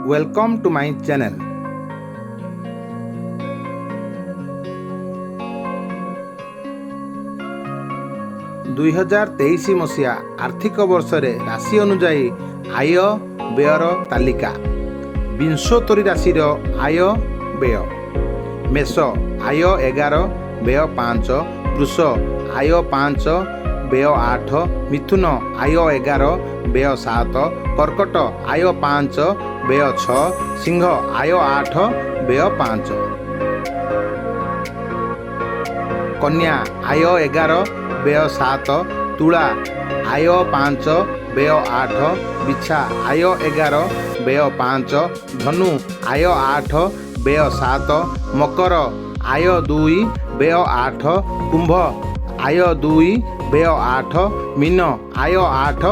Welcome to my channel. 2023 ମସିହା ଆର୍ଥିକ ବର୍ଷରେ ରାଶି ଅନୁଯାୟୀ ଆୟ ବ୍ୟୟର ତାଲିକା। ବିଂଶୋତ୍ତରୀ ରାଶିର ଆୟ ବ୍ୟୟ। ମେଷ, ଆୟ 11, ବ୍ୟୟ 5। ବୃଷ, ଆୟ 5, ବ୍ୟୟ 8। ମିଥୁନ, ଆୟ 11, ବ୍ୟୟ 7। କର୍କଟ, ଆୟ 5, ବ୍ୟୟ 6। ସିଂହ, ଆୟ 8, ବ୍ୟୟ 5। କନ୍ୟା, ଆୟ 11, ବ୍ୟୟ 7। ତୁଳା, ଆୟ 5, ବ୍ୟୟ 8। ବିଛା, ଆୟ 11, ବ୍ୟୟ 5। ଧନୁ, ଆୟ 8, ବ୍ୟୟ 7। ମକର, ଆୟ 2, ବ୍ୟୟ 8। କୁମ୍ଭ, ଆୟ 2, ବ୍ୟୟ 8। ମୀନ, ଆୟ 8,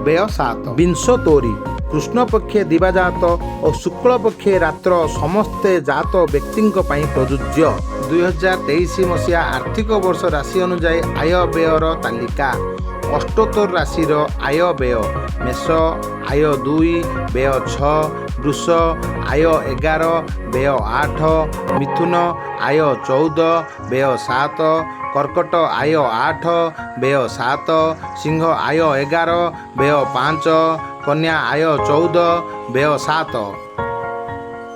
ବ୍ୟୟ 7। ବିଂଶୋତ୍ତରୀ କୃଷ୍ଣପକ୍ଷେ ଦିବାଜାତ ଓ ଶୁକ୍ଳପକ୍ଷେ ରାତ୍ର ସମସ୍ତେ ଜାତ ବ୍ୟକ୍ତିଙ୍କ ପାଇଁ ପ୍ରଯୁଜ୍ୟ। 2023 ମସିହା ଆର୍ଥିକ ବର୍ଷ ରାଶି ଅନୁଯାୟୀ ଆୟ ବ୍ୟୟର ତାଲିକା। ଅଷ୍ଟୋତ୍ତର ରାଶିର ଆୟ ବ୍ୟୟ। ମେଷ, ଆୟ 2, ବ୍ୟୟ 6। ବୃଷ, ଆୟ 11, ବ୍ୟୟ 8। ମିଥୁନ, ଆୟ 14, ବ୍ୟୟ 7। କର୍କଟ, ଆୟ 8, ବ୍ୟୟ 7। ସିଂହ, ଆୟ 11, ବ୍ୟୟ 5। କନ୍ୟା, ଆୟ 14, ବ୍ୟୟ 7।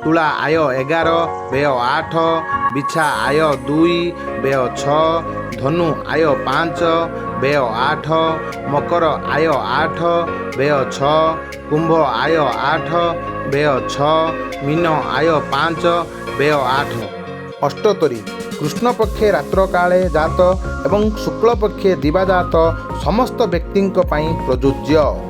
ତୁଳା, ଆୟ 11, ବ୍ୟୟ 8। ବିଛା, ଆୟ 2, ବ୍ୟୟ 6। ଧନୁ, ଆୟ 5, ବ୍ୟୟ 8। ମକର, ଆୟ 8, ବ୍ୟୟ 6। କୁମ୍ଭ, ଆୟ 8, ବ୍ୟୟ 6। ମୀନ, ଆୟ 5, ବ୍ୟୟ 8। ଅଷ୍ଟୋତ୍ତରୀ କୃଷ୍ଣପକ୍ଷେ ରାତ୍ରକାଳେ ଜାତ ଏବଂ ଶୁକ୍ଳପକ୍ଷେ ଦିବାଜାତ ସମସ୍ତ ବ୍ୟକ୍ତିଙ୍କ ପାଇଁ ପ୍ରଯୁଜ୍ୟ।